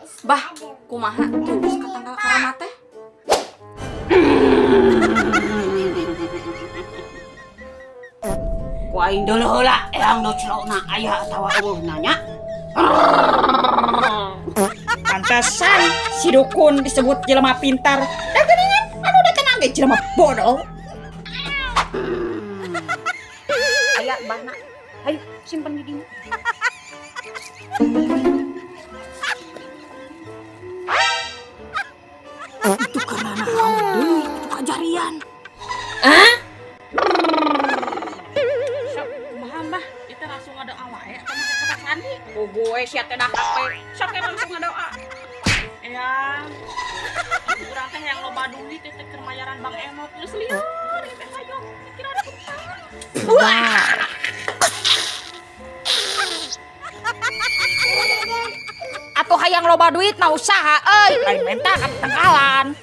Bah, kumaha terus ka tangkal karamat teh? Ku aing deuleu heula eyang doclokna aya atawa eueuhna nya. Pantesan si dukun disebut jelema pintar. Da geuningan anu datang ge jelema bodoh. Aya bahna. Hayu simpen di dinya. Itu karena naon deui itu kajarian. Hah? Sok kumaha mah? Kita langsung ngadoa wae atau make kata sandi? Bogoe sia teh dah HP. Sok langsung ngadoa. Eyang. Urang teh yang loba duit teh keur mayaran Bang Emok geus lieur teh hayo pikiran hutang. Wah. Atuh hayang loba duit mah usaha euy, lain menta ka tangkalan.